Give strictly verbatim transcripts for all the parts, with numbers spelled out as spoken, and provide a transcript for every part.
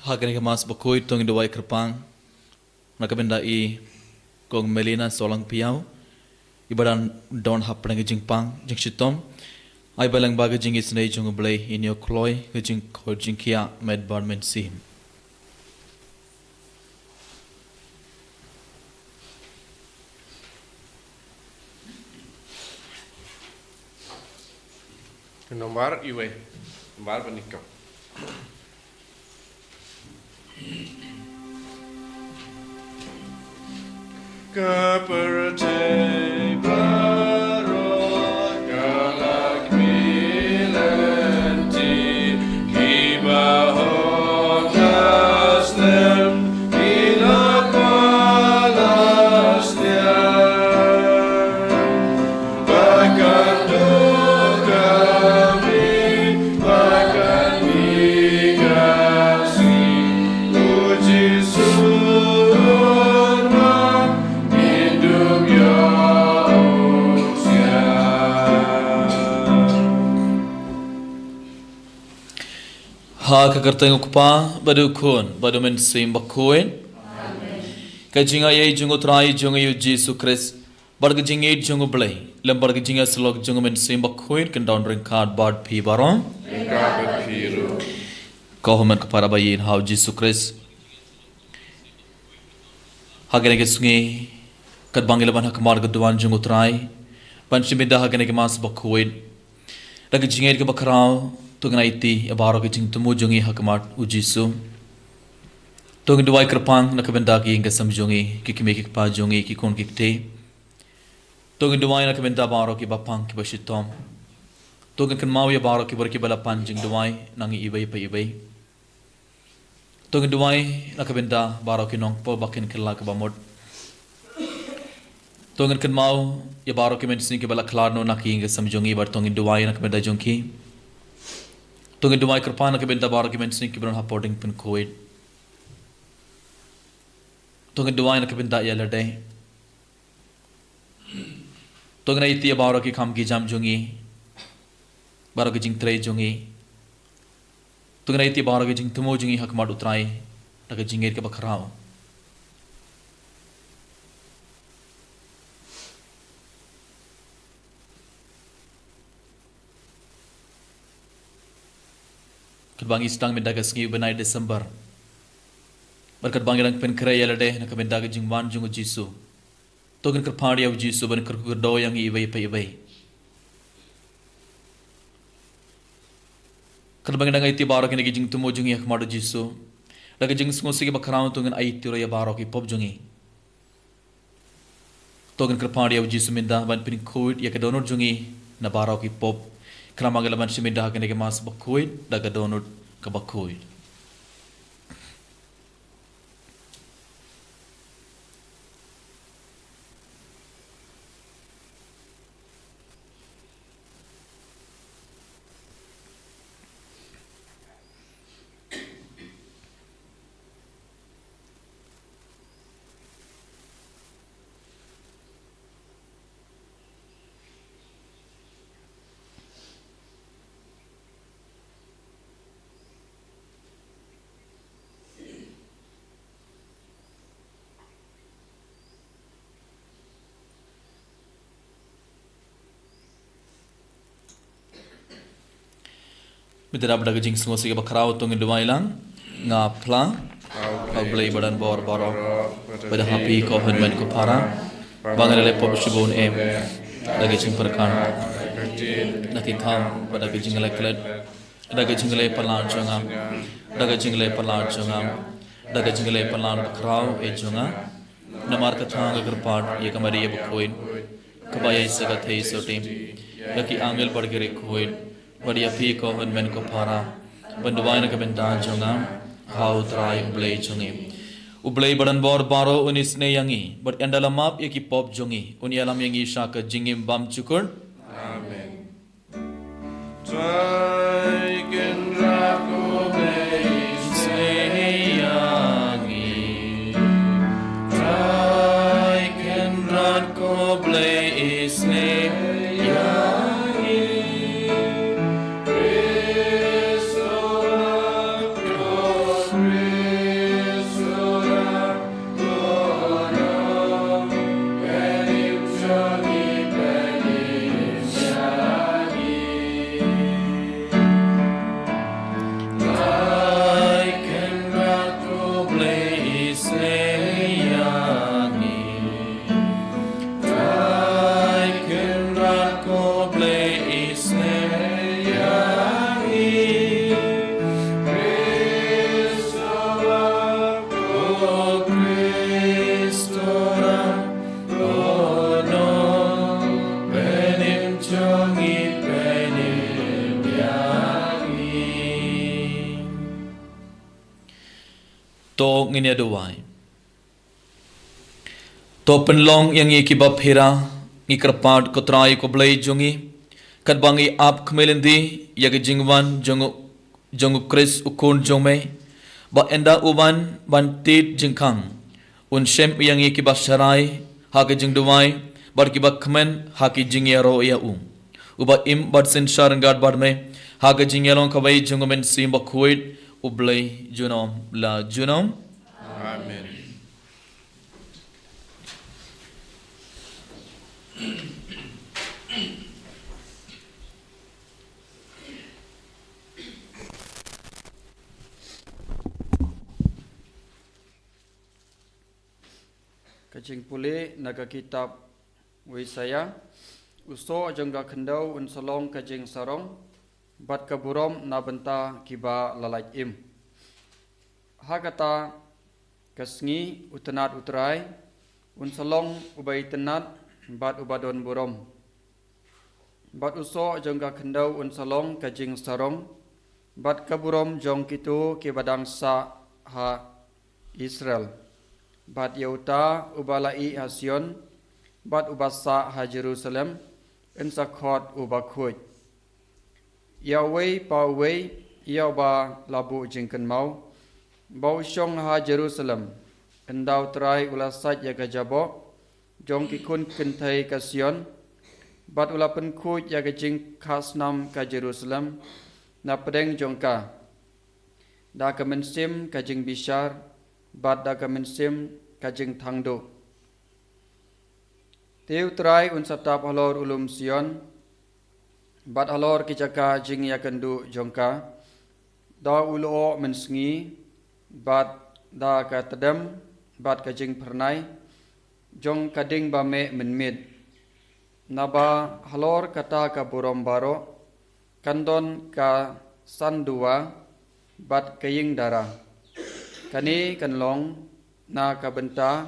Ha kane ka Mass bakhuid to ngin duwai kyrpang na ka bynta i Kong Melina Solang Piaw, i ba dang don hapdeng ka jingpang jingshitom. Ai ba lyngba ka jingisynei jong U Blei in ïoh kloi ka jingkhuid jingkhiah met bad mynsiem. Nombar iwei. Nombar ba nyngkong. Ka pyrthei baroh ka la khmih lynti, kiba hok la slem, ki la kwah la sliang. Ba kan duh ka mih, ba kan mih ka sngi, U Jisu un wan, ngin dup ïa u sha. Ha ka kyrteng U Kpa, bad U Khun, bad U Mynsiem Bakhuid. Ka jingaiei jong U Trai jong ngi U Jisu Khrist, bad ka jingïeit jong U Blei, lem bad ka jingïasyllok jong U Mynsiem Bakhuid, kan don ryngkat bad phi baroh. Ryngkat bad phi ruh. Ko hynmen ko para ba ïeit ha U Jisu Khrist. Ha kane ka sngi, katba ngi la wan ha khmat ka duwan jong U Trai ban shim bynta ha kane ka Mass bakhuid, da ka jingïeit kaba khraw, to ngin aiti ïa baroh ki jingthmu jong ngi ha khmat U Jisu. To ngin duwai kyrpang na ka bynta ki ïing ki sem jong ngi, ki kmie ki kpa jong ngi, ki khun ki kti. To ngin duwai na ka bynta baroh kiba pang kiba shitom. To ngin kynmaw ïa baroh kiba, kiba la pan jingduwai na ngi iwei pa iwei. To ngin duwai na ka bynta baroh ki nongpop ba kin kylla kaba mut. To ngin kynmaw ïa baroh ki mynsiem kiba la khlad noh na ki ïing ki sem jong ngi, bad to ngin duwai na ka bynta jong ki. To ngin duwai kyrpang na ka bynta baroh ki mynsiem kiba don hapoh dieng pynkhuid. To ngin duwai na ka bynta ïa lade. To ngin aiti ïa baroh ki kam ki jam jong ngi, baroh ki jingtrei jong ngi. To ngin aiti ïa baroh ki jingthmu jong ngi ha khmat U Trai da ka jingïeit kaba khraw. Katba ngi sdang mynta ka sngi u bnai December, bad katba ngi dang pynkhreh ïa lade na ka bynta ka jingwan jong U Jisu, to ngin kyrpad ïa U Jisu ban kyrkhu kyrdoh ïa ngi iwei pa iwei. Katba ngi dang aiti baroh kine ki jingthmu jong ngi ha khmat U Jisu, da ka jingsngewsih kaba khraw to ngin aiti ruh ïa baroh ki pop jong ngi. To ngin kyrpad ïa U Jisu mynta ban pynkhuid ïa ka dohnud jong ngi na baroh ki pop. Khnang ba ngin lah ban shim bynta ha kane ka Mass bakhuid da ka dohnud kaba khuid. Mynta da ka jingsngewsih kaba khraw to ngin duwai lang. Nga phla ha U Blei ba donbor baroh, bad ha phi ko hynmen ko para, ba nga la leh pop shibun em, da ka jingpyrkhat, da ki kam, bad da ka jingleh klet, da ka jingleh palat jong nga, da ka jingleh palat jong nga, da ka jingleh palat ba khraw eh jong nga. Namar kata nga kyrpad ïa ka Maria bakhuid, kaba ïaishah ka thei sotti, ïa ki angel bad ki riewkhuid, bad ïa phi ko hynmen ko para, ban duwai na ka bynta jong nga ha U Trai U Blei jong ngi. U Blei ba donbor baroh un isynei ïa ngi, bad ynda la map ïa ki pop jong ngi, un ïalam ïa ngi sha ka jingim bymjukut. Amen. Trai Kynrad ko Blei isynei ïa ngi. Trai Kynrad ko Blei isynei ïa ngi. Praise the Lord, oh, praise To ngin ïa duwai. To pynlong ïa ngi kiba pura, ngi kyrpad ko Trai ko Blei jong ngi, katba ngi ap khmih lynti ïa ka jingwan jong u, jong u Khrist u Khun jong me, ba ynda u wan ban tied jingkhang, un shem ïa ngi kiba sharai ha ka jingduwai, bad kiba kmen ha ka jingïaroh ïa u. Uba im bad synshar ryngkat bad me ha ka jingïalong kawei jong u Mynsiem Bakhuid, U Blei junom la junom. Amen. Ka jingpule na ka kitab u Isaïah. U soh jong ka khyndew un sa long ka jingsarong, bad ka burom na bynta kiba la lait im. Ha kata ka sngi u tynnad u Trai un sa long uba itynnad bad uba don burom. Bad u soh jong ka khyndew un sa long ka jingsarong, bad ka burom jong kito kiba dang sah ha Israel. Bad ïa uta uba la ïeh ha Sion, bad uba sah ha Jerusalem, yn sa khot uba khuid. Ïa uwei pa uwei, ïa uba la buh jingkynmaw, ba u shong ha Jerusalem, ynda u Trai u la sait ïa ka jaboh jong ki khun kynthei ka Sion, bad u la pynkhuid ïa ka jingkhah snam ka Jerusalem na pdeng jong ka, da ka mynsiem ka jingbishar, bad da ka mynsiem ka jingthangduh. Te u Trai un sa tap halor u lum Sion, bad halor ki jaka jingïakynduh jong ka, da u lyoh mynsngi, bad da ka tdem, bad ka jingphyrnai jong ka ding ba meh mynmiet. Naba halor kata ka burom baroh, kan don ka san duwa, bad ka ïing dara. Kane kan long na ka bynta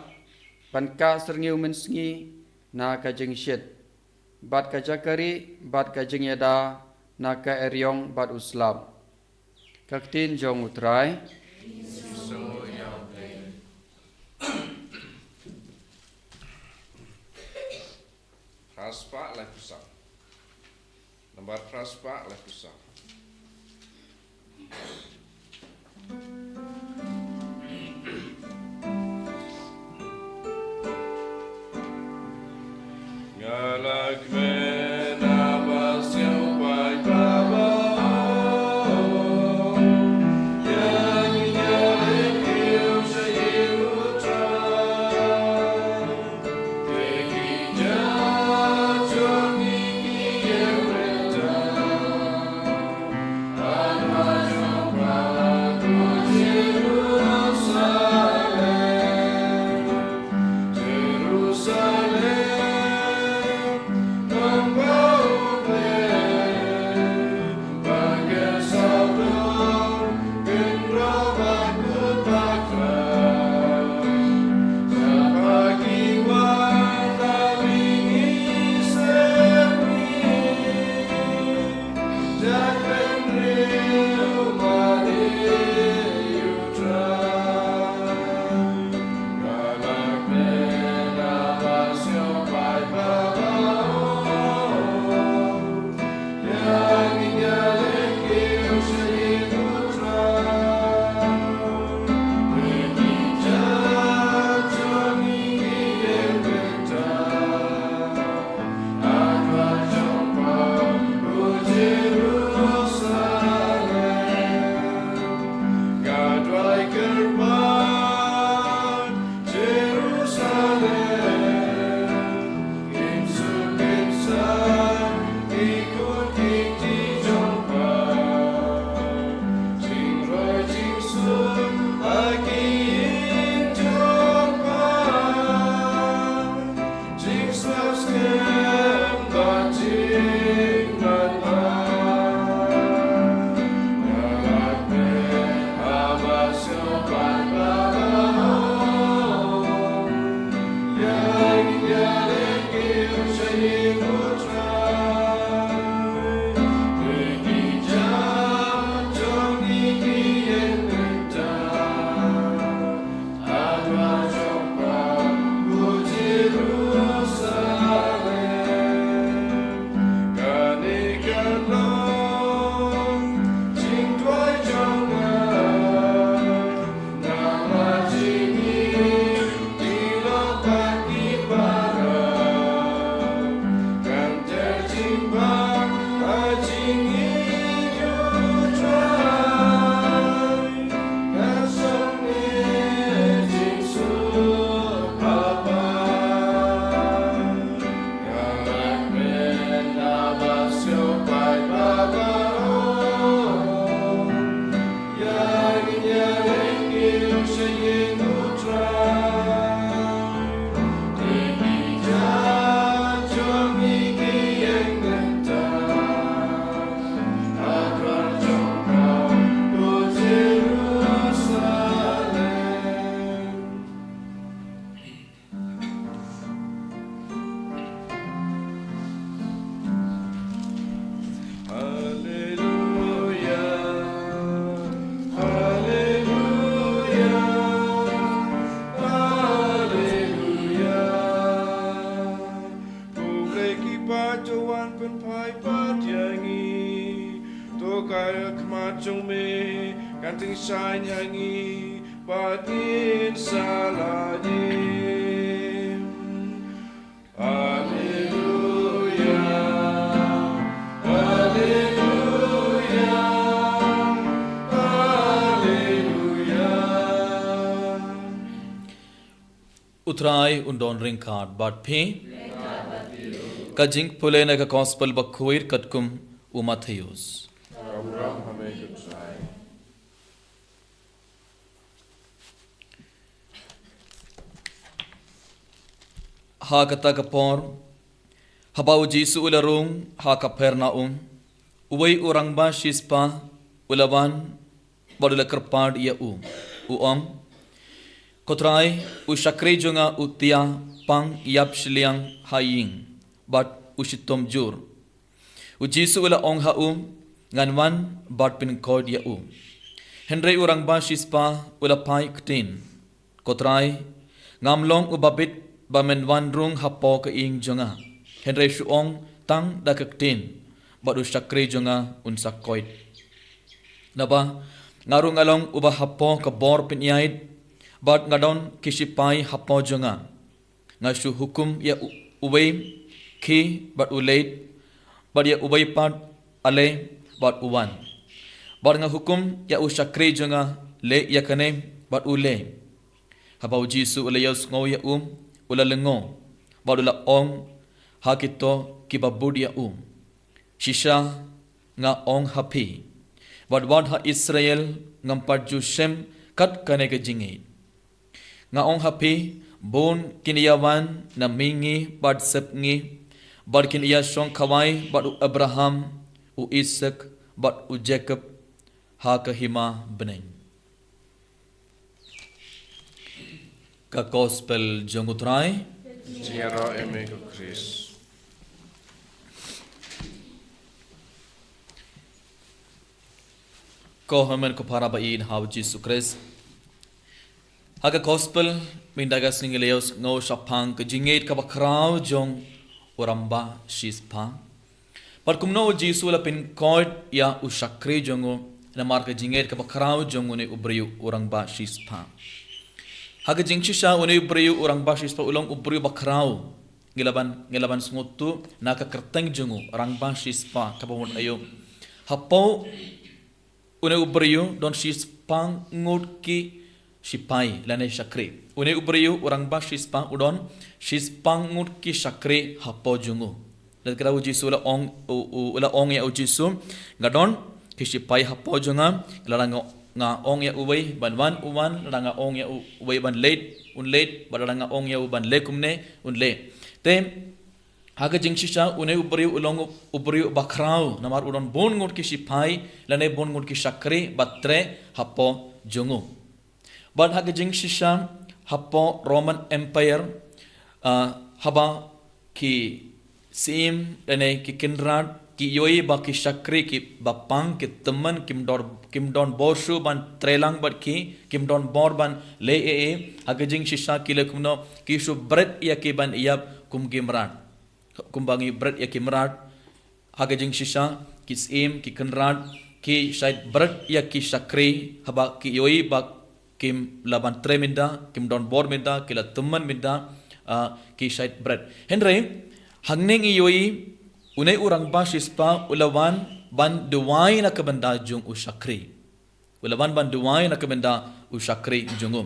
ban kah syrngiew mynsngi na ka jingshit, bad ka jaka rieh, bad ka jingïada na ka eriong bad u slap. Ka ktien jong u Trai. Phra spah laiphew saw. Nambar phra spah laiphew saw. Nga la kmen na ba sngewbha ba o. Ïa ngi ïa leh kiew sha ïing u Trai. Wan pynphai pat ïa ngi. To ka khmat jong me kan tyngshaiñ ha ngi bad ngin sa la ïing. Alleluia, alleluia, alleluia. U Trai un don ryngkat bad phi. Ka jingpule na ka Gospel bakhuid katkum u Mathaios. Ha kata ka por, haba u Jisu u la rung ha Kapernaum, uwei u rangbah shispah u la wan bad u la kyrpad ïa u, u ong, Ko Trai, u shakri jong nga u thiah pang ïap shiliang ha ïing bad u shitom jur. U Jisu u la ong ha u, Ngan wan bad pynkoit ïa u. Hynrei u rangbah shispah u la phai ktien, Ko Trai, ngam long uba bit ba men wan rung hapoh ka ïing jong nga. Hynrei shu ong tang da ka ktien bad u shakri jong nga un sa koit. Naba nga ruh nga long uba hapoh ka bor pynïaid bad nga don ki shipai hapoh jong nga. Nga shu hukum ïa u, uwei, khie bad u leit, bad ïa uwei pat, aleh bad u wan. Bad nga hukum ïa u shakri jong nga, leh ïa kane bad u leh. Haba u Jisu u la ïohsngew ïa u, u la lyngngoh bad u la ong ha kito kiba bud ïa u, Shisha nga ong ha phi, wat wat ha Israel ngam pat ju shem kat kane ka jingngeit. Nga ong ha phi, bun kin ïa wan na mihngi bad sepngi, bad kin ïa shong khawai bad u Abraham, u Isaak bad u Jakob ha ka hima bneng. Ka Gospel jong u Trai. Jingïaroh ïa me ko Khrist. Ko hynmen ko para ba ïeit ha u Jisu Khrist. Ha ka Gospel mynta ka sngi ngi la ïohsngew shaphang ka jingngeit kaba khraw jong u rangbah shispah. Bad kumno u Jisu u la pynkoit ïa u shakri jong u namar ka jingngeit kaba khraw jong une u briew u rangbah shispah. Ha ka jingshisha une u briew u rangbah shispah u long u briew ba khraw. Ngi la ban, ngi la ban sngewthuh na ka kyrteng jong u rangbah shispah kaba mut aïu. Hapoh une u briew don shispah ngut ki shipai lane shakri. Une u briew u rangbah shispah u don shispah ngut ki shakri hapoh jong u. Lada kata u Jisu u la ong, u, u, u la ong ïa u Jisu, nga don ki shipai hapoh jong nga, lada nga, nga ong ïa uwei ban wan, u wan, lada nga ong ïa u, uwei ban leit, un leit, bad lada nga ong ïa u ban leh kumne, un leh. Te ha ka jingshisha une u briew u long u briew ba khraw namar u don bun ngut ki shipai lane bun ngut ki shakri ba treh hapoh jong u. Bad ha ka jingshisha hapoh Roman Empire, ah, haba ki syiem lane ki kynrad ki ïohi ba ki shakri kiba pang ki tymmen kim dor, kim don bor shuh ban trei lang bad ki, kim don bor ban leh ei ei, ha ka jingshisha ki leh kumno, ki shu bret ïa ki ban ïap kum ki mrad. Kumba ngi bret ïa ki mrad, ha ka jingshisha ki syiem, ki kynrad ki shait bret ïa ki shakri haba ki ïohi ba kim lah ban trei mynta, kim don bor mynta, ki la tymmen mynta, ah, ki shait bret. Hynrei hangne ngi ïohi une u rangbah shispah u la wan ban duwai na ka bynta jong u shakri. U la wan ban duwai na ka bynta u shakri jong u.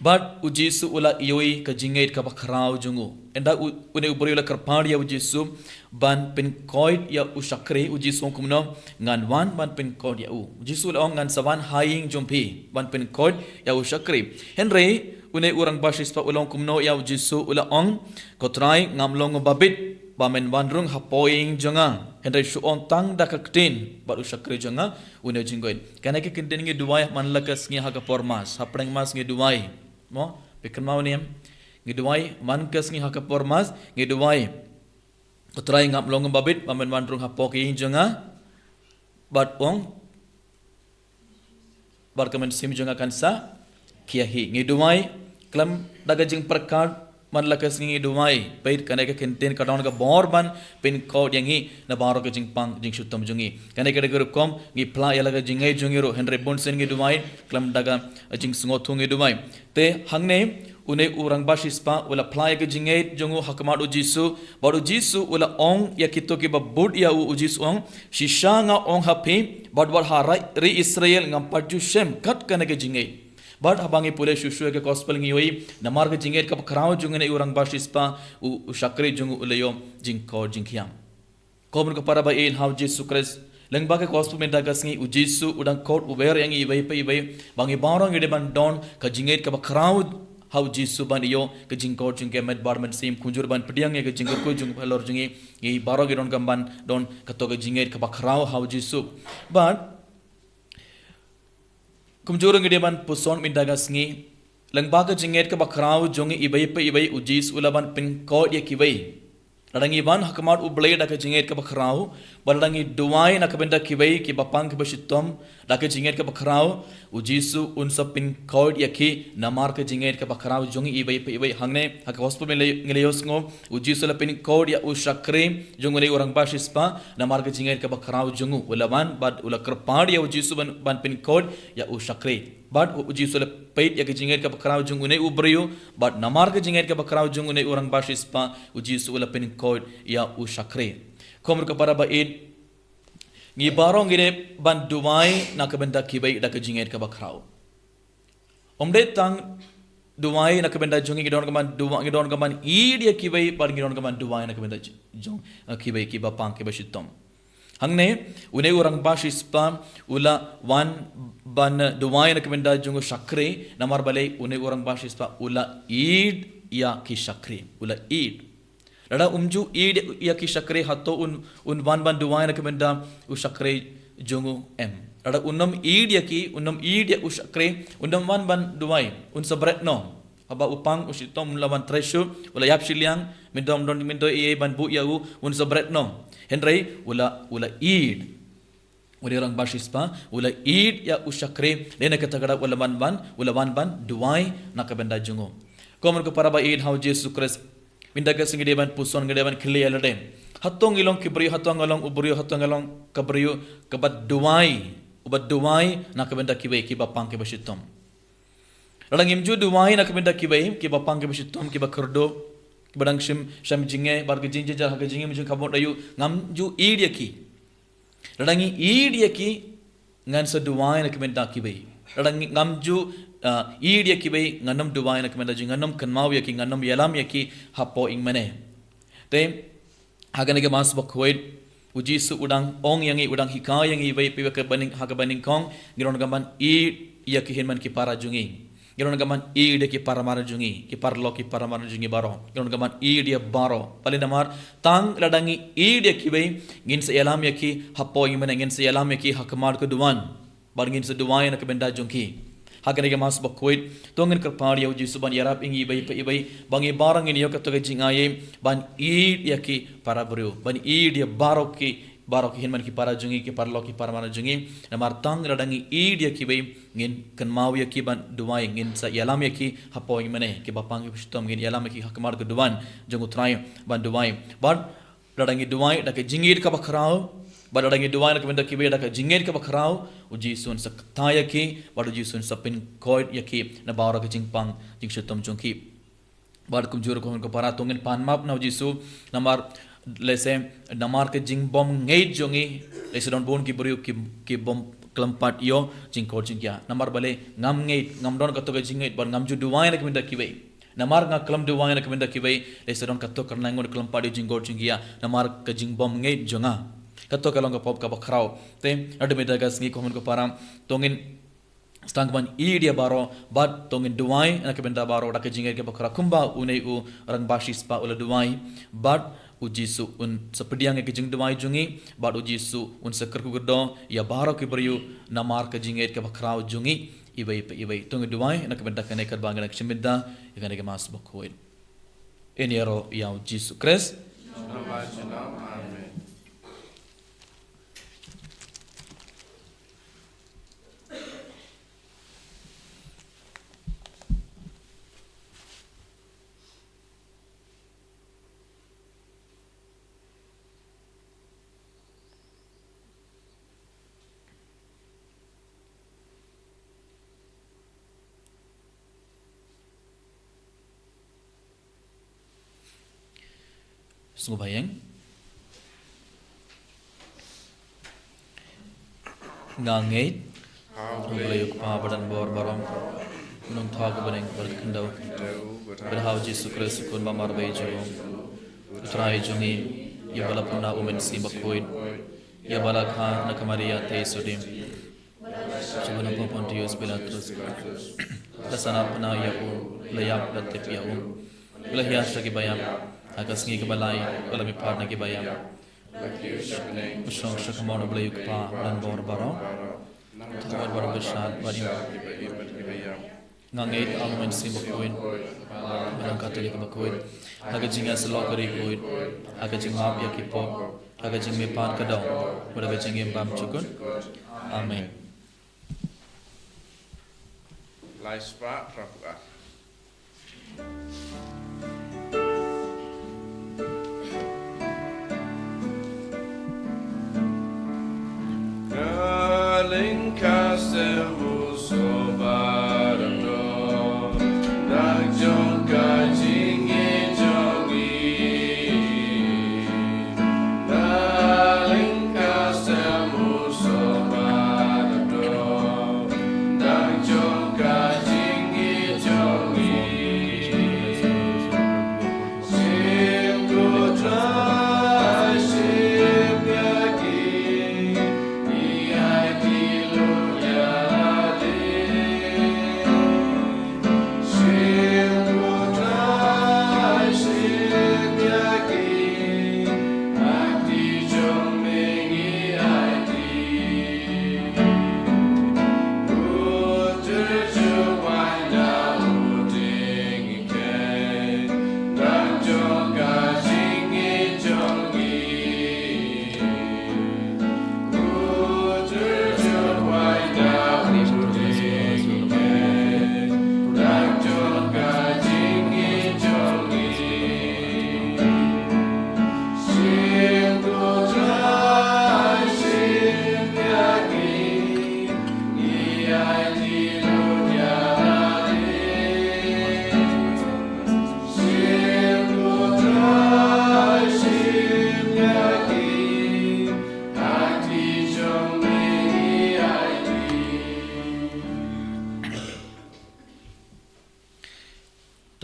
Bad u Jisu u la ïohi ka jingngeit kaba khraw jong u. Ynda u, une u briew u la kyrpad ïa u Jisu ban pynkoit ïa u shakri, u Jisu u ong kumno, ngan wan ban pynkoit ïa u. U Jisu u la ong ngan sa wan ha ïing jong phi ban pynkoit ïa u shakri. Hynrei une u rangbah shispah u la ong kumno ïa u Jisu, u la ong, Ko Trai, ngam long uba bit ba men wan rung hapoh ïing jong nga. Hynrei shu ong tang da ka ktien bad u shakri jong nga une u jingkoit. Kane ka kyntien ngi duwai man la ka sngi ha ka por Mass, ha pdeng Mass ngi duwai. Mo, phi kynmaw ne em? Ngi duwai man ka sngi ha ka por Mass ngi duwai, Ko Trai, ngam long uba bit ba men wan rung hapoh ka ïing jong nga. Bad ong, bad ka mynsiem jong nga kan sa khia hi. Ngi duwai khlem da ka jingpyrkhat Man la ka sngi ngi duwai, peit kane ka kyntien ka don ka bor ban pynkhuid ïa ngi na baroh ka jingpang jingshitom jong ngi. Kane ka dei ka rukom ngi phla ïa la ka jingngeit jong ngi ruh, hynrei bun sien ngi duwai khlem da ka jingsngewthuh ngi duwai. Te hangne une u rangbah shispah u la phla ïa ka jingngeit jong u ha khmat u Jisu, bad u Jisu u la ong ïa kito kiba bud ïa u, u Jisu ong, shisha nga ong ha phi, bad wat ha ri Israel ngam pat ju shem kat kane ka jingngeit. Bad haba ngi pule shuh shuh ïa ka gospel ngi ïohi, namar ka jingngeit kaba khraw jong une u rangbah shispah, u, u shakri jong u u la ïoh jingkhuid jingkhiah. Ko mon ko para ba ïeit ha u Jisu Khrist, lyngba ka gospel mynta ka sngi u Jisu u dang khuid u wer ïa ngi iwei pa iwei, ba ngi baroh ngi dei ban don ka jingngeit kaba khraw ha u Jisu ban ïoh ka jingkhuid jingkhiah met bad mynsiem. Kumjuh ban pdiang ïa ka jingkyrkhu jong u halor jong ngi, ngi baroh ngi donkam ban don kato ka jingngeit kaba khraw ha u Jisu. Bad kumjuh ngi dei ban puson mynta ka sngi, lyngba ka jingngeit kaba khraw jong ngi iwei pa iwei u Jisu u la ban pynkhuid ïa kiwei. Lada ngi wan ha khmat u Blei da ka jingngeit kaba khraw, bad lada ngi duwai na ka bynta kiwei kiba pang kiba shitom da ka jingngeit kaba khraw, u Jisu un sa pynkhuid ïa ki namar ka jingngeit kaba khraw jong ngi iwei pa iwei. Hangne ha ka gospel ngi la, ngi la ïohsngew, u Jisu u la pynkhuid ïa u shakri jong une u rangbah shispah namar ka jingngeit kaba khraw jong u. U la wan bad u la kyrpad ïa u Jisu ban, ban pynkhuid ïa u shakri. Bad u, u Jisu u la peit ïa ka jingngeit kaba khraw jong une u briew, bad namar ka jingngeit kaba khraw jong une u rangbah shispah, u Jisu u la pynkhuid ïa u shakri. Ko mon ko para ba ïeit, ngi baroh ngi dei ban duwai na ka bynta kiwei da ka jingngeit kaba khraw. Ym dei tang duwai na ka bynta jong ngi, ngi donkam ban duwai, ngi donkam ban ïeit ïa kiwei, bad ngi donkam ban duwai na ka bynta j-, jong, eh, kiwei kiba pang kiba shitom. Hangne une u rangbah shispah u la wan ban, eh, duwai na ka bynta jong u shakri, namar balei? Une u rangbah shispah u la ïeit ïa ki shakri, u la ïeit. Lada um ju ïeit ïa ki shakri, hato un, un wan ban duwai na ka bynta u shakri jong u? Em. Lada un ym ïeit ïa ki, un ym ïeit ïa u shakri, un ym wan ban duwai, un sa bret noh. Haba u pang u shitom, un la wan trei shuh, u la ïap shiliang, myntoi ym don, myntoi ei ei ban buh ïa u, un sa bret noh. Hynrei u la, u la ïeit. Une u rangbah shispah u la ïeit ïa u shakri, lane kata ka daw u la wan ban, u la wan ban duwai na ka bynta jong u. Ko mon ko para ba ïeit ha u Jisu Khrist, mynta ka sngi ngi dei ban puson, ngi dei ban kylli ïa lade, hato ngi long ki briew, hato nga long u briew, hato nga long ka briew kaba duwai, uba duwai na ka bynta kiwei kiba pang kiba shitom? Lada ngim ju duwai na ka bynta kiwei kiba pang kiba shitom, kiba kyrduh, kiba dang shim, shim jingeh bad ka jingjynjar ha ka jingim jong ka bynta aïu, ngam ju ïeit ïa ki. Lada ngi ïeit ïa ki, ngan sa duwai na ka bynta kiwei. Lada ngi, ngam ju, ah, ïeit ïa kiwei, ngan ym duwai na ka bynta jong ngi, ngan ym kynmaw ïa ki, ngan ym ïalam ïa ki hapoh ïingmane. Te ha kane ka Mass bakhuid, u Jisu u dang ong ïa ngi, u dang hikai ïa ngi iwei pa iwei ha kaba nyng-, ha kaba nyngkong, ngi donkam ban ïeit ïa ki hynmen ki para jong ngi. Ngi donkam ban ïeit ïa ki para mar jong ngi, ki paralok ki para mar jong ngi baroh. Ngi donkam ban ïeit ïa baroh. Balei? Namar tang lada ngi ïeit ïa kiwei, ngin sa ïalam ïa ki hapoh ïingmane, ngin sa ïalam ïa ki ha khmat ka duwan. Bad ngin sa duwai na ka bynta jong ki. Ha kane ka Mass bakhuid, to ngin kyrpad ïa u Jisu ban ïarap ïa ngi iwei pa iwei, ba ngi baroh ngin ïoh kato ka jingai ban ïeit ïa ki para briew, ban ïeit ïa baroh ki, baroh ki hynmen ki para jong ngi, ki paralok ki para mar jong ngi. Namar tang lada ngi ïeit ïa kiwei, ngin kynmaw ïa ki ban duwai, ngin sa ïalam ïa ki hapoh ïingmane, kiba pang kiba shitom, ngin ïalam ïa ki ha khmat ka duwan jong u Trai ban duwai. Bad lada ngi duwai da ka jingïeit kaba khraw, bad lada ngi duwai na ka bynta kiwei da ka jingïeit kaba khraw, u Jisu un sa kta ïa ki, bad u Jisu un sa pynkhuid ïa ki na baroh ka jingpang jingshitom jong ki. Bad kumjuh ruh ko mon ko para, to ngin pan map na u Jisu, namar lehse, namar ka jingbymngeit jong ngi, lehse don bun ki briew ki, ki bym khlem pat ïoh jingkhuid jingkhiah. Namar balei? Ngam ngeit, ngam don kato ka jingngeit, bad ngam ju duwai na ka bynta kiwei. Namar nga khlem duwai na ka bynta kiwei, lehse don kato ka rnai ngut khlem pat ïoh jingkhuid jingkhiah namar ka jingbymngeit jong nga. Kato ka long ka pop kaba khraw. Te naduh mynta ka sngi ko mon ko para, to ngin sdang ban ïeit ïa baroh, bad to ngin duwai na ka bynta baroh da ka jingngeit kaba khraw, kumba une u rangbah shispah u la duwai, bad u Jisu un sa pdiang ïa ka jingduwai jong ngi, bad u Jisu un sa kyrkhu kyrdoh ïa baroh ki briew namar ka jingngeit kaba khraw jong ngi iwei pa iwei. To ngin duwai na ka bynta kane katba ngi dang shim bynta ïa kane ka Mass bakhuid. Yn ïaroh ïa u Jisu Khrist. Amen. Sngewbha ïeng. Nga ngeit ha U Blei U Kpa badonbor baroh, u nongthoh ka bneng bad ka khyndew, bad ha U Jisu Khrist u Khun ba marwei jong u, U Trai jong ngi, ïa ba la pynbna U Mynsiem Bakhuid, ïa ba la kha na ka Maria Theisotti, sha ba na Pontius Pilatus, la sngap pynah ïa u, la ïap la tip ïa u, la hiar sha ki baïap, ha ka sngi kaba lai u la mihpat na ki baïap, u shong sha kamon U Blei U Kpa badonbor baroh, u thong bad u bishar bad im. Nga ngeit ha U Mynsiem Bakhuid, ha ka Katholik Bakhuid, ha ka jingïasyllok ka Riewkhuid, ha ka jingmap ïa ki pop, ha ka jingmihpat ka dong, bad ha ka jingim bymjukut. Amen. Lai spah phra phew ar.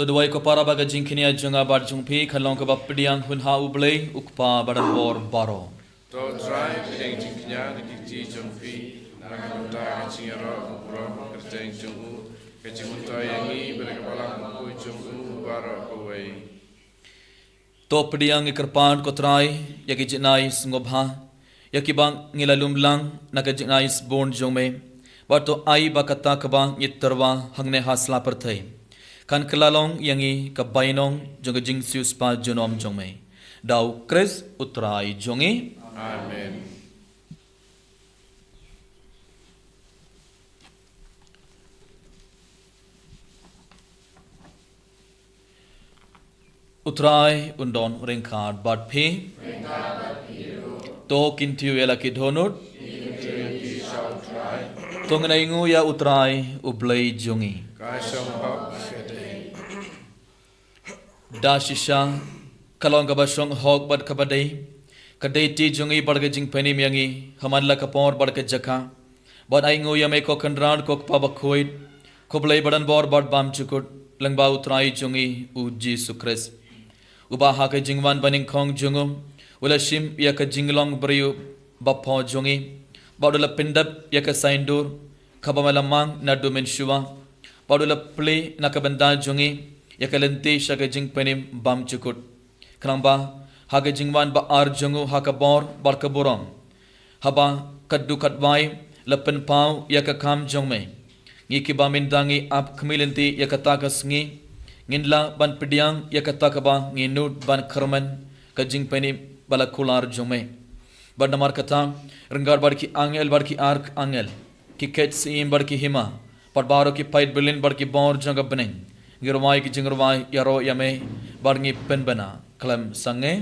To duwai ko para ba ka jingkñia jong nga bad jong phi kan long kaba pdiang hun ha U Blei U Kpa badonbor baroh. To Trai, pdiang jingkñia na ki kti jong phi, na ka bynta ka jingïaroh burom kyrteng jong u, ka jingmyntoi ïa ngi bad ka balang bakhuid jong u baroh kawei. To pdiang ïa kyrpad ko Trai ïa ki jingai sngewbha ïa kiba ngi la lum lang na ka jingai sbun jong me. Bad to ai ba kata kaba ngi tyrwa hangne ha sla pyrthei kan kylla long ïa ngi ka bainong jong ka jingsiewspah junom jong me. Da U Khrist U Trai jong ngi. Amen. U Trai un don ryngkat bad phi. To kyntiew ïa la ki dohnud. To ngin ainguh ïa U Trai U Blei jong ngi. Da shisha ka long kaba shong hok bad kaba dei, ka dei ti jong ngi bad ka jingpynim ïa ngi ha man la ka por bad ka jaka. Bad ainguh ïa me ko Kynrad ko Kpa bakhuid, ko Blei badonbor bad bymjukut, lyngba U Trai jong ngi U Jisu Khrist, uba ha ka jingwan banyngkong jong u u la shim ïa ka jinglong briew bapher jong ngi, bad u la pyndep ïa ka saiñdur kaba me la mang naduh mynshuwa, bad u la plie na ka bynta jong ngi ïa ka lynti sha ka jingpynim bymjukut. Khnang ba ha ka jingwan ba ar jong u ha ka bor bad ka burom, haba katto katwei la pynpaw ïa ka kam jong me, ngi kiba mynta ngi ap khmih lynti ïa kata ka sngi, ngin lah ban pdiang ïa kata kaba ngi nud ban kyrmen, ka jingpynim ba la kular jong me. Bad namar kata, ryngkat bad ki angel bad ki archangel, ki kheit syiem bad ki hima, bad baroh ki paid byllien bad ki bor jong ka bneng, ngi rwai ki jingrwai ïaroh ïa me bad ngi pynbna khlem sangeh.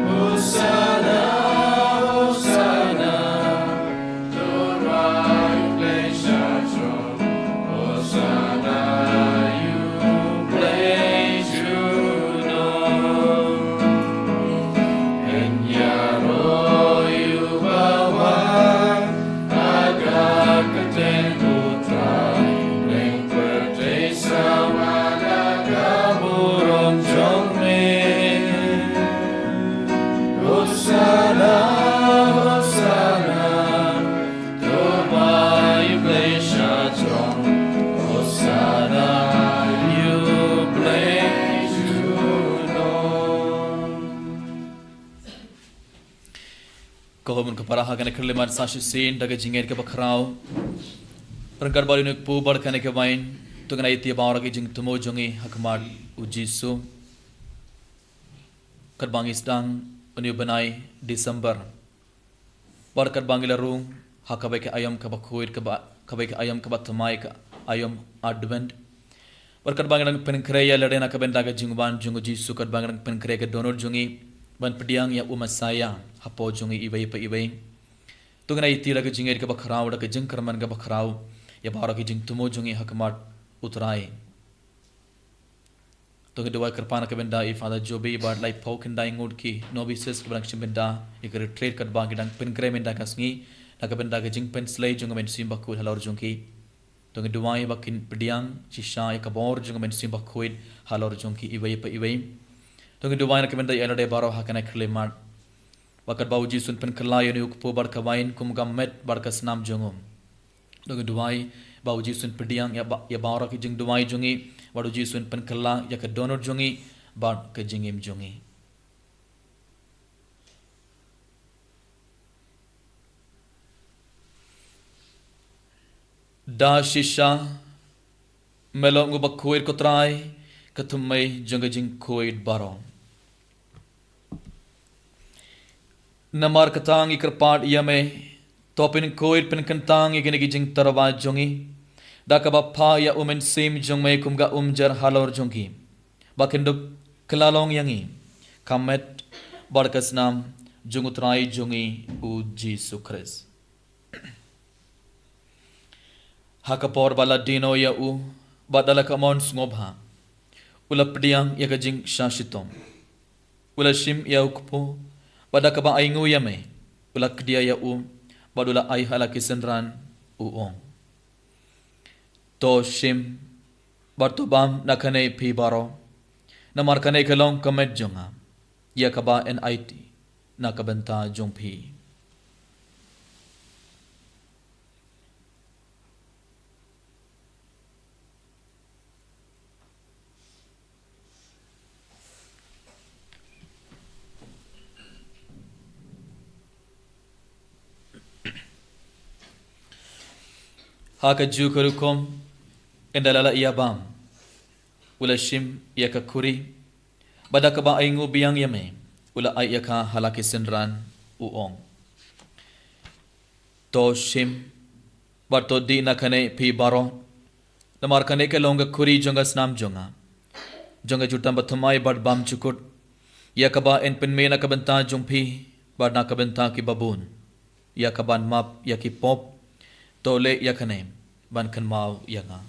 Hosanna, Hosanna, to the Christ throne. Hosanna, ïa u Blei jong ngi. Ïa u ba wan ha ka kyrteng u Trai, Blei pyrthei sawa na ka burom jong me. Hosanna, Hosanna, to the Blei sha throng. Hosanna, ïa u Blei jong ngi. Ko hynmen ko para, ha kane ka khyllipmat sa shisien da ka jingngeit kaba khraw, ryngkat bad une u kpu bad kane ka waiñ, to ngin ïa ïaid baroh ki jingthmu jong ngi ha khmat u Jisu. Katba ngi sdang une u bnai December, bad katba ngi la rung ha kawei ka aïom kaba khuid, kaba, kawei ka aïom kaba thymmai, ka aïom Advent. Bad katba ngi dang pynkhreh ïa lade na ka bynta ka jingwan jong u Jisu, katba ngi dang pynkhreh ka dohnud jong ngi ban pdiang ïa u Messaïah hapoh jong ngi iwei pa iwei, to ngin ïa ïaid da ka jingngeit kaba khraw, da ka jingkyrmen kaba khraw, ïa baroh ki jingthmu jong ngi ha khmat u Trai. To ngi duwai kyrpad na ka bynta i Father Joby bad laiphew khyndai ngut ki novices kiba dang shim bynta ïa ka retreat, katba ngi dang pynkhreh mynta ka sngi na ka bynta ka jingpynslei jong ka Mynsiem Bakhuid halor jong ki. To ngi duwai ba kin pdiang shisha ïa ka bor jong ka Mynsiem Bakhuid halor jong ki iwei pa iwei. To ngi duwai na ka bynta ïa lade baroh ha kane ka khyllipmat, ba katba u Jisu un pynkylla ïa une u kpu bad ka waiñ kum ka met bad ka snam jong u. To ngi duwai ba u Jisu un pdiang ïa ba, ïa baroh ki jingduwai jong ngi, bad u Jisu un pynkylla ïa ka dohnud jong ngi bad ka jingim jong ngi. Da shisha, me long uba khuid ko Trai, ka thymmei jong ka jingkhuid baroh. Namar kata ngi kyrpad ïa me, to pynkhuid pynkyntang ïa kine ki jingtyrwa jong ngi, da kaba phah ïa u Mynsiem jong me kum ka umjar halor jong ki, ba kin dup kylla long ïa ngi ka met bad ka snam jong u Trai jong ngi u Jisu Khrist. Ha ka por ba la die noh ïa u, bad da la ka mon sngewbha, u la pdiang ïa ka jingshah shitom. U la shim ïa u kpu, bad da kaba ainguh ïa me, u la kdia ïa u, bad u la ai ha la ki synran, u ong: To shim, bad to bam na kane phi baroh, namar kane ka long ka met jong nga, ïa kaba yn aiti na ka bynta jong phi. Ha kajuh ka rukom, ynda la ïa bam, u la shim ïa ka khuri, bad da kaba ainguh biang ïa me, u la ai ïa ka ha la ki synran, u ong: To shim, bad to dih na kane phi baroh, namar kane ka long ka khuri jong ka snam jong nga, jong ka jutang bathymmai bad bymjukut, ïa kaba yn pynmih na ka bynta jong phi, bad na ka bynta ki babun, ïa kaban map ïa ki pop. To leh ïa kane ban kynmaw ïa nga.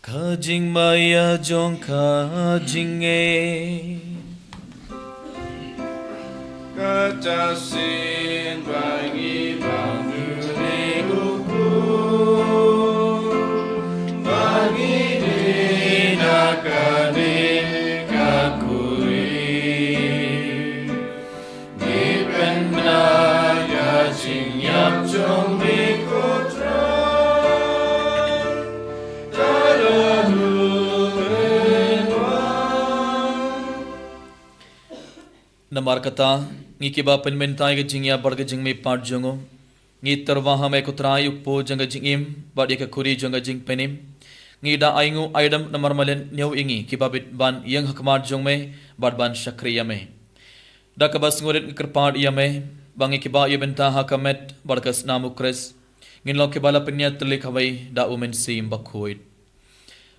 Ka jingmaïa jong ka jingngeit. Kata shisien ba ngi bam duri u kpu, ba ngi dih na kane ka khuri. Ngi pynbna ka jingïap jong me ko Trai, tang haduh phin wan. Namar kata, ngi kiba pynmynta ïa ka jingïap bad ka jingmihpat jong u, ngi tyrwa ha me ko Trai, u kpu jong ka jingim, bad ïa ka khuri jong ka jingpynim, Ngi da ainguh aidam namar malen ñiew ïa ngi kiba bit ban ïeng ha khmat jong me bad ban shakri ïa me. Da kaba sngewrit ngi kyrpad ïa me ba ngi kiba ïa bynta ha ka met bad ka snam u Khrist ngin long kiba la pynïatylli kawei da u Mynsiem Bakhuid.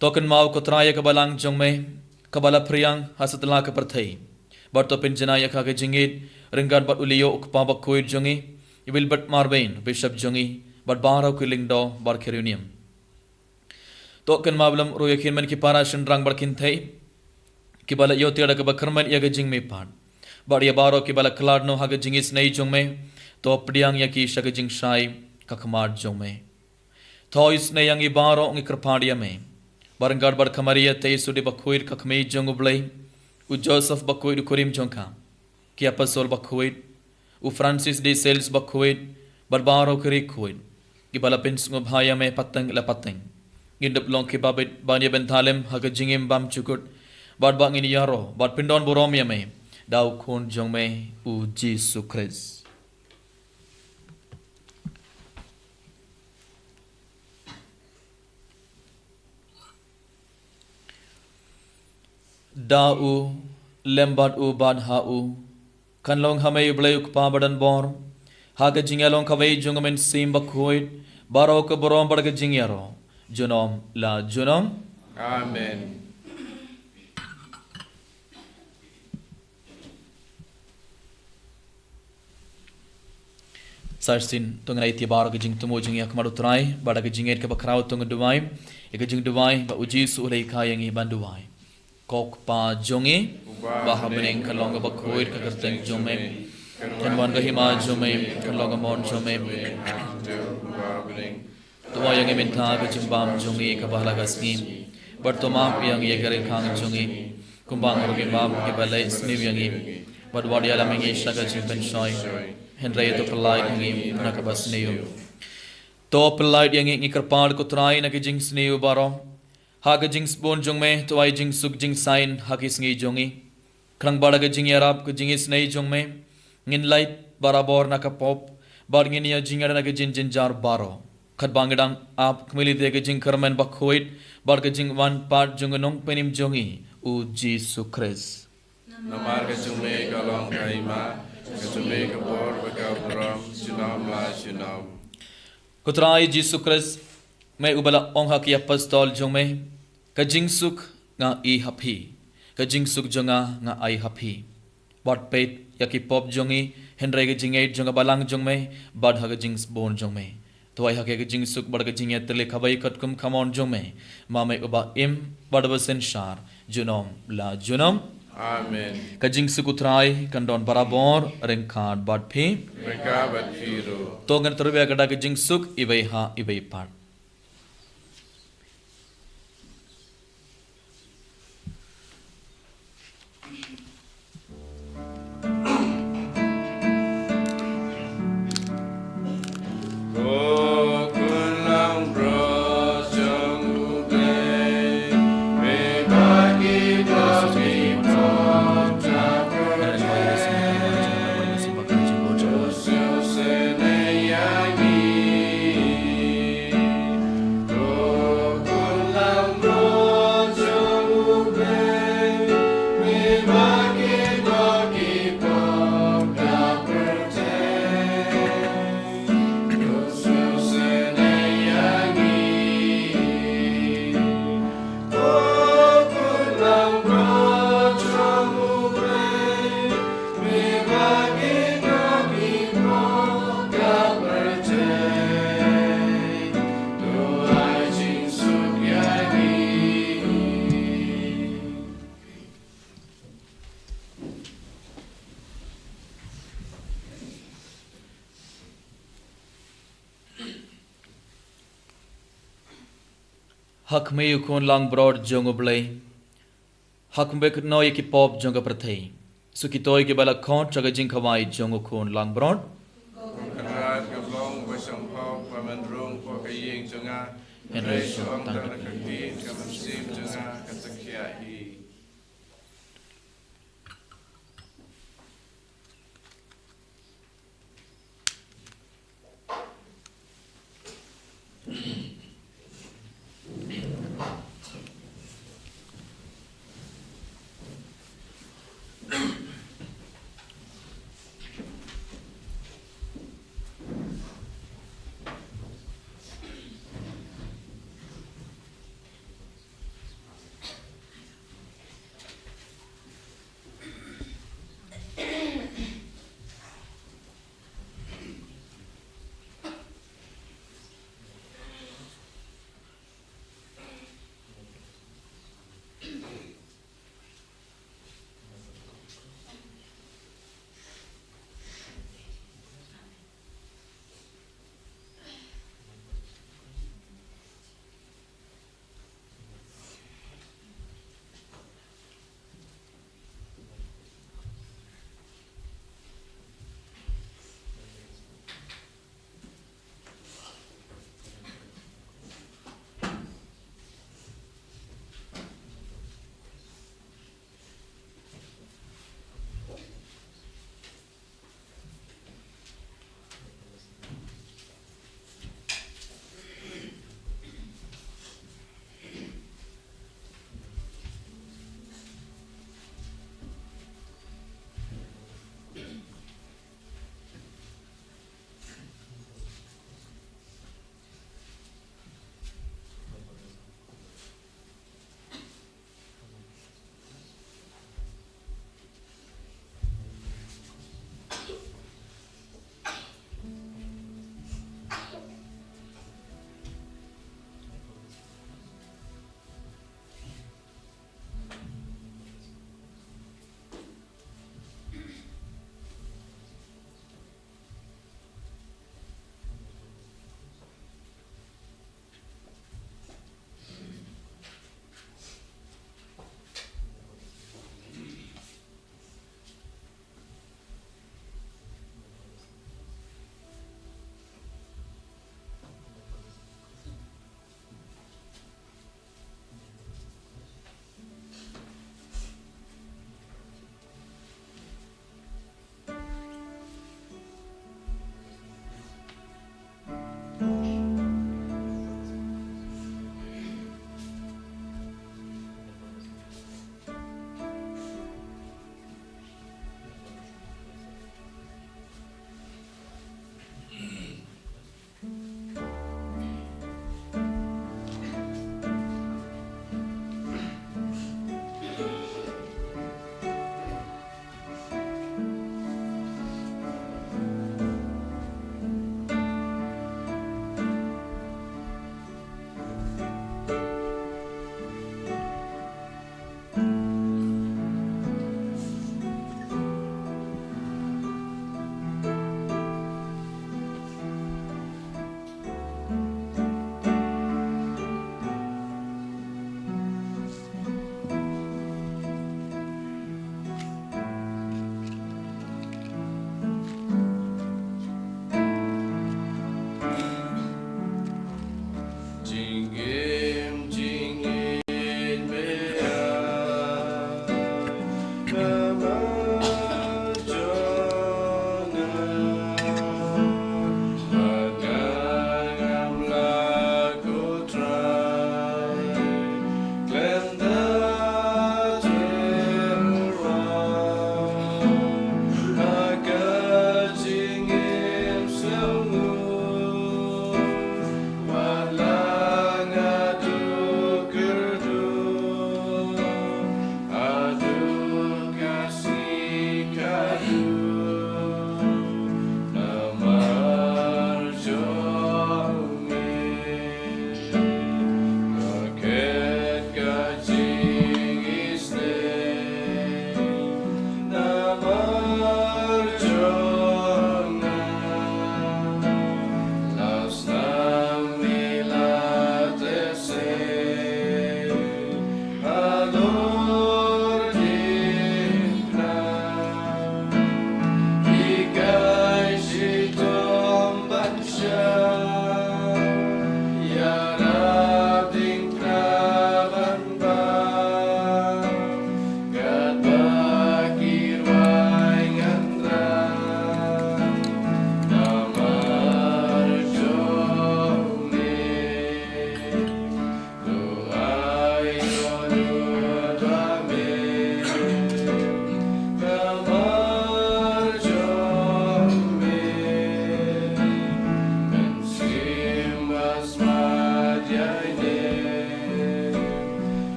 To kynmaw ko Trai ïa ka balang jong me kaba la phriang ha satlak ka pyrthei. Bad to pynjanai ïa ka ka jingïeit ryngkat bad u Leo u kpa bakhuid jong ngi, i Wilbert Marwein u bishop jong ngi, bad baroh ki lyngdoh bad ki riewniam. To kynmaw bad lem ruh ïa ki hynmen ki para shynrang bad kynthei kiba la ïoh tiar da kaba kyrmen ïa ka jingmihpat. Bad ïa baroh kiba la khlad noh ha ka jingisynei jong me, to pdiang ïa ki sha ka jingshai ka khmat jong me. To isynei ïa ngi baroh ngi kyrpad ïa me. Bad ryngkat bad ka Maria Theisotti bakhuid ka kmie jong u Blei, u Joseph bakhuid u kurim jong ka, ki apostol bakhuid, u Francis de Sales bakhuid, bad baroh ki riewkhuid kiba la pynsngewbha ïa me pateng la pateng. Ngin dep long kiba bit ban ïa bynta lem ha ka jingim bymjukut, bad ba ngin ïaroh bad pyndon burom ïa me da u Khun jong me u Jisu Khrist. Da u, lem bad u, bad ha u, kan long ha me u Blei u Kpa badonbor, ha ka jingïalong kawei jong u Mynsiem Bakhuid, baroh ka burom bad ka jingïaroh junom la junom. Amen. Sa shisien to ngin ïa ïaid baroh ha ka jingthmu jong ngi ha khmat u Trai, bad ha ka jingïeit kaba khraw to ngin duwai ïa ka jingduwai ba u Jisu u la hikai ïa ngi ban duwai. Ko Kpa jong ngi uba ha bneng, kan long kaba khuid ka kyrteng jong me, kan wan ka hima jong me, kan long ka mon jong me. To ai ïa ngi mynta ka jingbam jong ngi kaba ha la ka sngi, bad to map ïa ngi ïa ki ryngkang jong ngi, kumba ngi ruh ngi map ïa kiba leh sniew ïa ngi, bad wat ïalam ïa ngi sha ka jingpynshoi, hynrei to pyllait ïa ngi na kaba sniew. To pyllait ïa ngi, ngi kyrpad ko Trai, na ki jingsniew baroh. Ha ka jingsbun jong me to ai jingsuk jingsain ha ki sngi jong ngi. Khnang ba da ka jingïarap ka jingisynei jong me ngin lait barabor na ka pop, bad ngin ïajingïada na ka jingjynjar baroh, katba ngi dang ap khmih lynti ïa ka jingkyrmen bakhuid bad ka jingwan pat jong u Nongpynim jong ngi u Jisu Khrist. Namar ka jong me ka long ka hima, ka jong me ka bor bad ka burom junom la junom. Ko Trai Jisu Khrist, me uba la ong ha ki apostol jong me, ka jingsuk nga ai ha phi, ka jingsuk jong nga nga ai ha phi. Wat peit ïa ki pop jong ngi, hynrei ka jingïeit jong ka balang jong me bad ha ka jingsbun jong me. To ai ha ki ka jingsuk bad ka jingïatylli kaba ïa katkum ka mon jong me, ma me uba im bad uba synshar junom la junom. Amen. Ka jingsuk u Trai kan don barabor ryngkat bad phi. Ryngkat bad phi ruh. To ngin tyrwa ka da ka jingsuk iwei ha iwei pat. Ha khmih u Khun langbrot jong U Blei, ha khmih kynnoh ïa ki pop jong ka pyrthei, sa kito kiba la khot sha ka jingkhawai jong u Khun langbrot. Ko Kynrad, ka long ba shong pop ba men rung pop ka ïing jong nga, hynrei shu ong tang da ka ktien ka mynsiem jong nga kan sa khiah hi.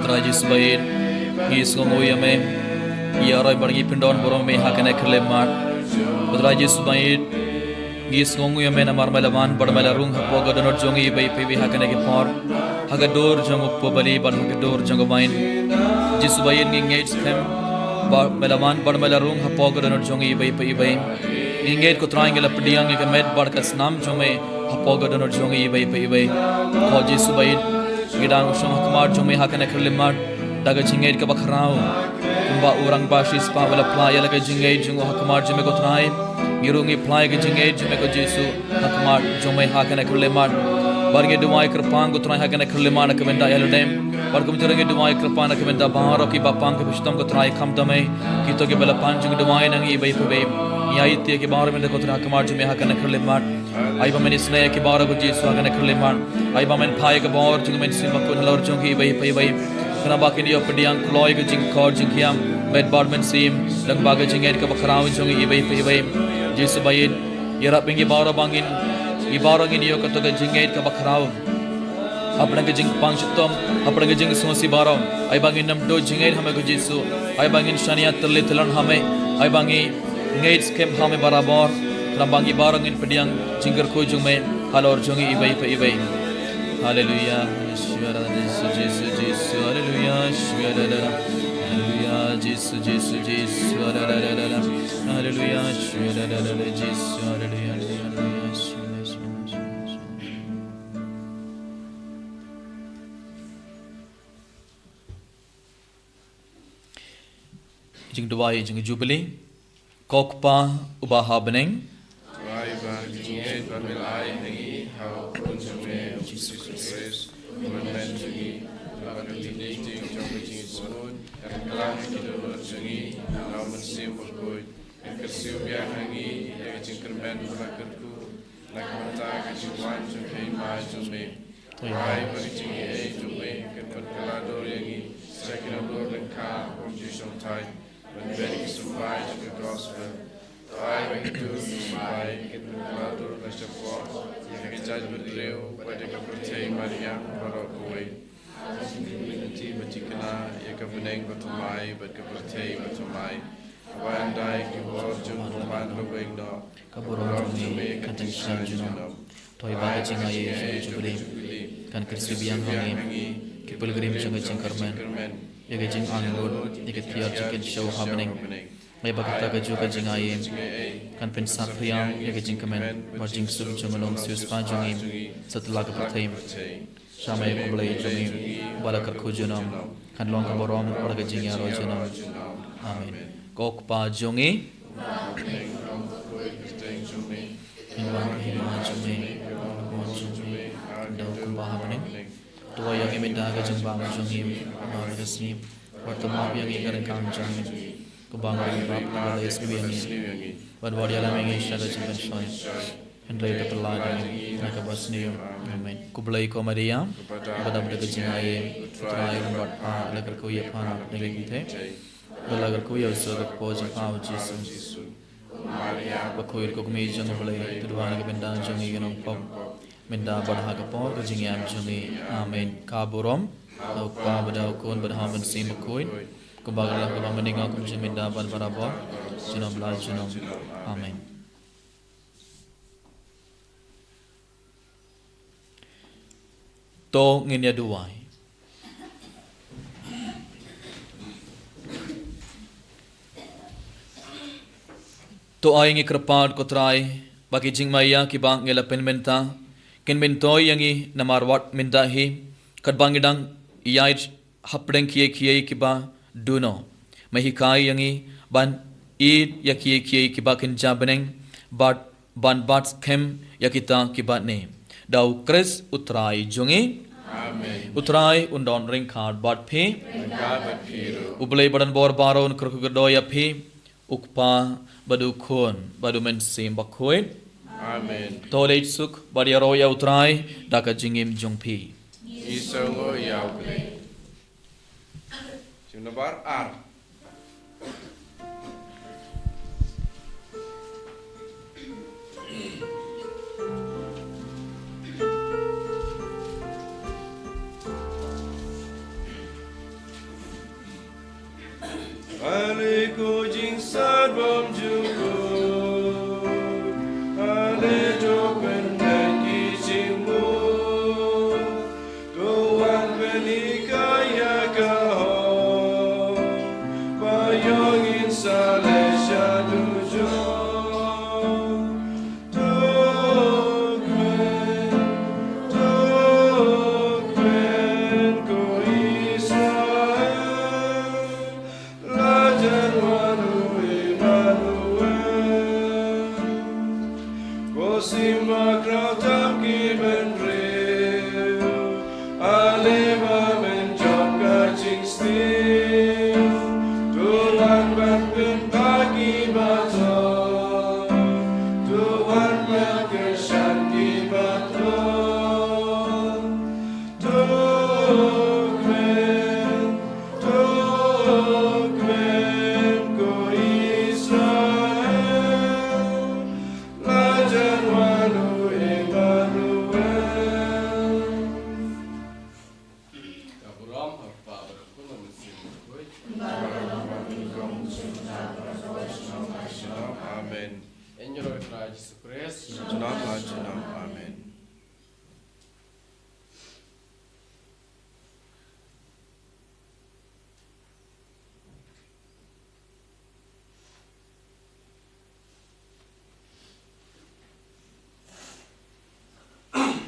Trai Jisu ba ïeit, ngi sngewnguh ïa me. Ïaroh bad ngi pyndonburom ïa me ha kane ka khyllipmat. Ko Trai Jisu ba ïeit, ngi sngewnguh ïa me namar me la wan bad me la rung hapoh ka dohnud jong ngi iwei pa iwei ha kane ka por, ha ka dur jong u kpu bali bad ha ka dur jong ka wain. Jisu ba ïeit, ngi ngeit skhem ba me la wan bad me la rung hapoh ka dohnud jong ngi iwei pa iwei. Ngi ngeit ko Trai ngi la pdiang ïa ka met bad ka snam jong me hapoh ka dohnud jong ngi iwei pa iwei. Ko Jisu ba ïeit, ngi dang shong ha khmat jong me ha kane ka khyllipmat da ka jingngeit kaba khraw. Kumba u rangbah shispah u la phla ïa la ka jingngeit jong u ha khmat jong me ko Trai, ngi ruh ngi phla ïa ka jingngeit jong me ko Jisu ha khmat jong me ha kane ka khyllipmat. Bad ngi duwai kyrpang ko Trai ha kane ka khyllipmat na ka bynta ïa lade. Bad kumjuh ruh ngi duwai kyrpang na ka bynta baroh kiba pang kiba shitom ko Trai khamtam eh, kito kiba la pan jingduwai na ngi iwei pa iwei. Ngi aiti ïa ki baroh mynta ko Trai ha khmat jong me ha kane ka khyllipmat. Ai ba men isynei ïa ki baroh ko Jisu ha kane ka khyllipmat. Ai ba men phai ïa ka bor jong me Mynsiem Bakhuid halor jong ki iwei pa iwei. Khnang ba kin ïoh pdiang kloi ka jingkhor jingkhiah, met bad mynsiem, lyngba ka jingngeit kaba khraw jong ngi iwei pa iwei. Jisu ba ïeit, ïarap ïa ngi baroh ba ngin, ngi baroh ngin ïoh kato ka jingngeit kaba khraw. Hapdeng ka jingpang shitom, hapdeng ka jingsngewsih baroh, ai ba ngin nym duh jingngeit ha me ko Jisu. Ai ba ngin shaniah tylli tyllan ha me. Ai ba ngi ngeit skhem ha me barabor. Khnang ba ngi baroh ngin pdiang jingkyrkhu jong me halor jong ngi iwei pa iwei. Haleluya. Jisu, Jisu, Jisu, Jisu, haleluya. Haleluya. Jisu, Jisu, Jisu, haleluya. Haleluya. Jisu, haleluya, haleluya, haleluya. Jingduwai jong ka Jubili. Ko Kpa uba ha bneng. Duwai ba ka jingngeit ba me la ai ha ngi ha u Khun jong me u Jisu Khrist, u Myndai jong ngi, bad ka jingdon jong ka jingkyrkhu, kan kylla ki dohnud jong ngi na u Mynsiem Bakhuid, kan kyrsiew biang ha ngi ïa ka jingkyrmen ba la kyrkhu na ka bynta ka jingwan jong ka Hima jong me. Duwai ba ka jingaiei jong me kan pynkylla dur ïa ngi sha ki nongdur lyngkha bym ju shongthait ban beh ki symbai jong ka gospel. Duwai ba kito ki symbai kin pynkylla dur la shapoh ïa ka jaitbynriew bad ïa ka pyrthei mariang baroh kawei. Ka jingkynti ba jingkynnoh ïa ka bneng bathymmai bad ka pyrthei bathymmai. Kaba ynda ïa ki bor jong u bymman la weng noh, ka burom jong me kan tyngshaiñ junom. To ai ba ka jingaiei jong ka Jubili kan kyrsiew biang ha ngi, ki pilgrim jong ka jingkyrmen, ïa ka jingangnud, ïa ka thiar jingkynshew ha bneng. Ai ba kata kajuh ka jingaiei kan pynsah phriang ïa ka jingkmen bad jingsuk jong u nongsiewspah jong ngi satlak ka pyrthei. Sha me ko Blei jong ngi, uba la kyrkhu junom, kan long ka burom bad ka jingïaroh junom. Amen. Ko Kpa jong ngi, kin wan ka hima jong me, ka mon jong me, kan don kumba ha bneng. To ai ïa ngi mynta ka jingbam jong ngi ba la ka sngi, bad to map ïa ngi ka ryngkang jong ngi, kumba ngi ïa ki bapli kiba la ïasniew ïa ngi. Bad wat ïalam ïa ngi sha ka jingpynshoi, hynrei to kylla ïa ngi na kaba sniew. Amen. Khublei ko Maria, ba dap da ka jingaiei, U Trai u don bad pha, la kyrkhu ïa pha na pdeng ki kynthei, bad la kyrkhu ïa u sawdong kpoh jong pha u Jisu. Maria bakhuid, ko Kmie jong U Blei, to duwai na ka bynta jong ngi ki nongpop, mynta bad ha ka por ka jingïap jong ngi. Amen. Ka burom ha U Kpa bad ha U Khun bad ha U Mynsiem Bakhuid, kumba ka la, kumba mynta, kumjuh mynta bad barabor, junom la junom. Amen. To ngin ïa duwai. To ai ngi kyrpad ko Trai, ba ki jingmaïa kiba ngi la pynmynta kin myntoi ïa ngi namar wat mynta hi, katba ngi dang ïaid hapdeng kiei kiei kiba duh noh. Me hikai ïa ngi ban ïeit ïa kiei kiei kiba kynja bneng, bad ban bat skhem ïa kita kiba neh. Da U Khrist U Trai jong ngi. Amen. U Trai un don ryngkat bad phi. Ryngkat bad phi ruh. U Blei ba don bor baroh un kyrkhu kyrdoh ïa phi, U Kpa bad U Khun bad U Mynsiem Bakhuid. Amen. To leit suk bad ïaroh ïa U Trai da ka jingim jong phi. Ngi sngewnguh ïa U Blei. Jingnabar ar. Ale ko jingstad bymjukut, ale to pyndait ki jingmut, to wan pynhikai ïa ka hok, ba ïoh ngin sa leit sha dujok. To kmen, to kmen ko Israel, la jan wan u Immanuel. Ko sim bakhraw tam ki bynriew, ale ba men jop ka jingsniew. To wan ban pynpaw ki bathoh, to wan ban kyrshan ki bathoh. To kmen, to kmen ko Israel, la jan wan u Immanuel. Ka burom ha u Kpa bad ha u Khun bad ha u Mynsiem Bakhuid. Amen. Ïa ngi ruh ha u Trai Jisu Khrist. Junom la junom. Amen.